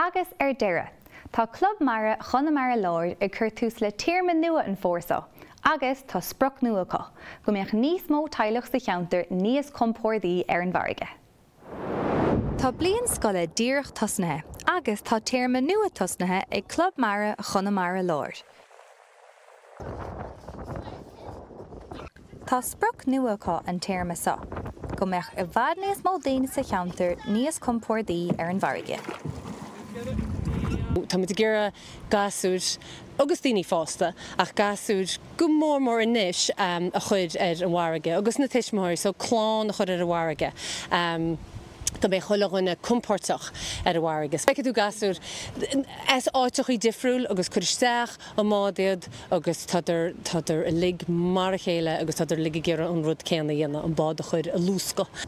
Agus ar deireadh, tá Club Mara Chonamara Láir ag cur tús le téarma nua an fómhar seo agus tá sprioc nua acu, go mbeadh níos mó teaghlach sa cheantar níos compórdaí ar an bhfarraige. Tá bliain scoile díreach tosnaithe agus tá téarma nua tosnaithe ag Club Mara Chonamara Láir. Tá sprioc nua acu an téarma seo, go mbeadh i bhfad níos mó daoine sa cheantar níos compórdaí ar an bhfarraige. Táimid ag iarraidh gasúir agus daoine fásta, ach gasúir go mór mór anois, a chur ar an bhfarraige agus na tuismitheoirí, so clann a chur ar an bhfarraige. Go mbeidh chuile dhuine compóirteach ar an bhfarraige. Feicfidh tú gasúir as áiteachaí difriúil agus cuir isteach i mbád iad agus tádar, tádar uilig mar a chéile agus tádar uilig ag iarraidh an rud céanna a dhéanamh, an bád a chur ag luascadh.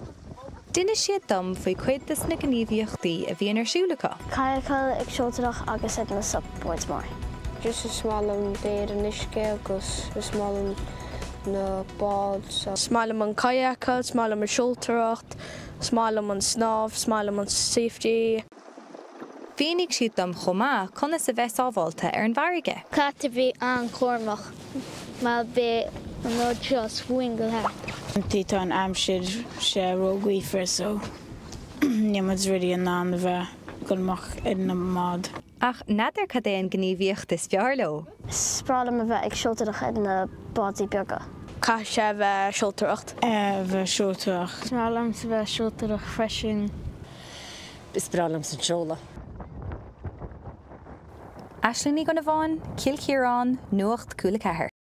D'inis siad dom faoi chuid des na gníomhaíochtaí a bhíonn ar siúl acu. Kayakáil, ag seoltóireacht agus ag na SUP boards mór. Just is maith liom bheith ar an uisce agus is maith liom na báid. Is maith liom an kayakáil, is maith liom an seoltóireacht, is maith liom an snámh, is maith liom an safety. Mhínigh siad dom chomh maith conas a bheith sábháilte ar an bhfarraige. Caithfidh tú bheith an-chúramach mar beidh an rud seo swingle thart. Tá an aimsir sé ró-ghaofar so níl muid really in ann a bheith dul amach ar na mbád. Ach n'fheadar cad é an gníomhaíocht is fearr leo? Is breá liom a bheith ag seoltóireacht ar na bádaí beaga. Caithfidh sé a bheith seoltóireacht. A bheith seoltóireacht. Is maith liomsa bheith seoltóireacht freisin. Is breá liomsa an seoladh. Aisling Ní Dhonnabháin, Cill Chiaráin, Nuacht Cúla 4.